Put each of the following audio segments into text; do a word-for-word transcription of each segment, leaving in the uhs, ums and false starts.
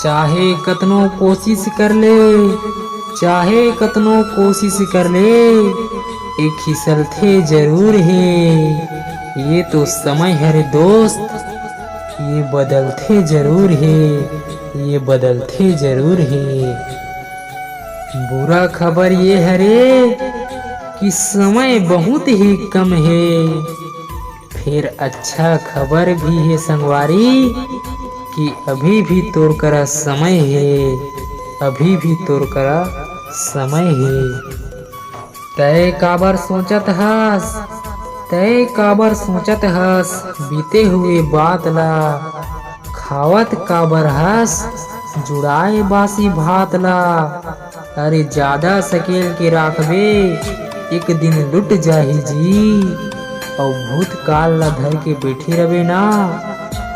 चाहे कतनो कोशिश कर ले, चाहे कतनो कोशिश कर ले, ए खिसलथे जरूर हे। ये तो समय हरे दोस्त, ये बदलथे जरूर हे, ये बदलथे जरूर हे। बुरा खबर ये हरे कि समय बहुत ही कम हे। फेर अच्छा खबर भी हे संगवारी कि अभी भी तोर करा समय हे, अभी भी तोर करा समय हे। तय काबर सोचत हस, तय काबर सोचत हस बीते हुए बात ला? खावत काबर हस जुड़ाए बासी भात ला? अरे जादा सकेल के राखबे, एक दिन लुट जाही जी। अउ भूतकाल ला धर के बैठे रबे ना,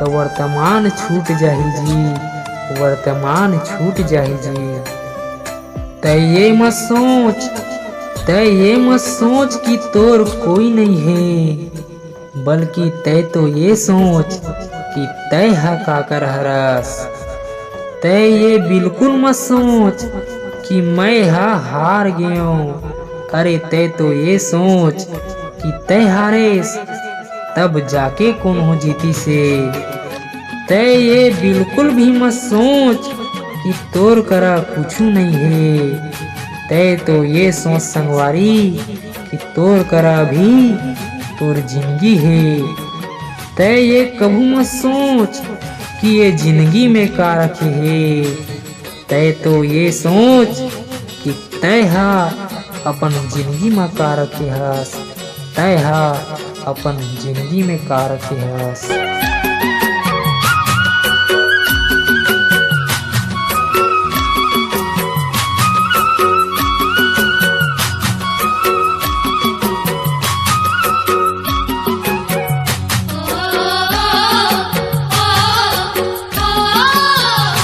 त वर्तमान छूट जाही जी, वर्तमान छूट जाही जी। तय ये मत सोच, तय ये मत सोच कि तोर कोई नहीं हे, बल्कि तय तो ये सोच कि तय ह काकर हरस। तय ये बिल्कुल मत सोच कि मैं ह हार गेंव। अरे तय तो ये सोच कि तय हारेस, तब जाके कोनो जीतिस हे। तय ये बिल्कुल भी मत सोच कि तोर करा कुछु नहीं हे। तय तो ये सोच संगवारी कि तोर करा भी तोर जिंदगी हे। तय ये कभू मत सोच कि ये जिंदगी में का रखे हे। तय तो ये सोच कि तय हा अपन जिंदगी में का रखे हस, तय हा अपन जिंदगी में का रखे हस।